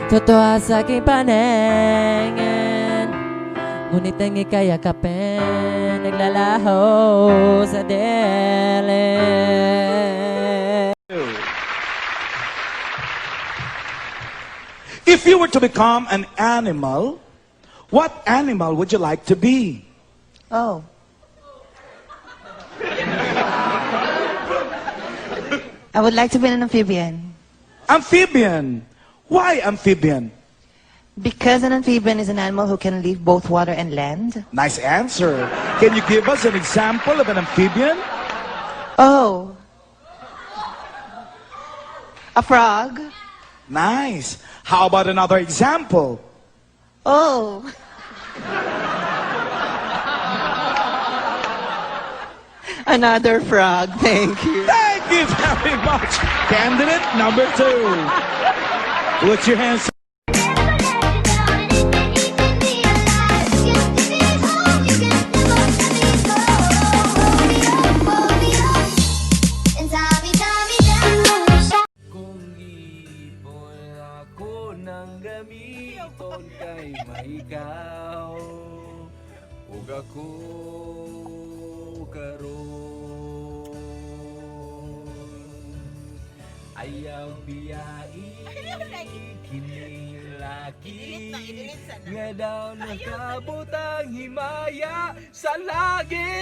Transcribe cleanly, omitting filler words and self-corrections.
Totoo sa aking paningin, ngunit ang ika'y yakapin, naglalaho sa dilim. If you were to become an animal, what animal would you like to be? Oh. I would like to be an amphibian. Amphibian. Why amphibian? Because an amphibian is an animal who can live both water and land. Nice answer. Can you give us an example of an amphibian? Oh. A frog. Nice. How about another example? Oh. Another frog, thank you. Thank you very much. Candidate number 2. Put your hands Kung ipon ako ng gamiton kay maikaw ug ako karon ayaw biyai kini laki nga daw nakabot ang himaya sa lagi.